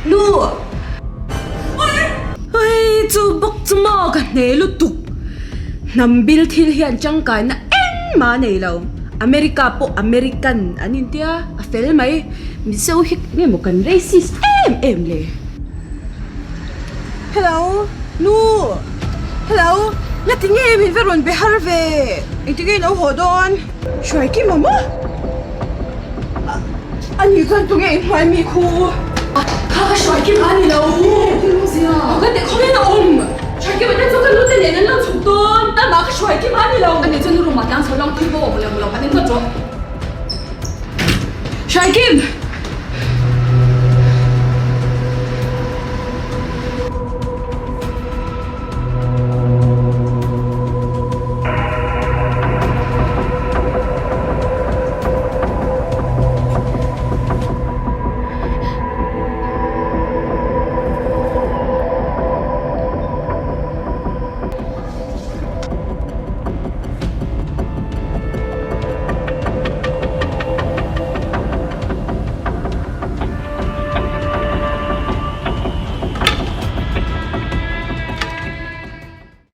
Nu! Hei chu bawk chu maw ka hne lutuk. Hnam bil thil hian tangkaina engmah a nei lo. America pawh American an intia a fel mai. Mizo hi nge maw kan racist em em le? Hello nu! Hello! Ngati nge min va rawn be har ve? Engti nge i lo haw dawn? Hruai kim a maw? A ni chuan tunge i hnuai mi khu? Kha ka hruai kim a ni lo.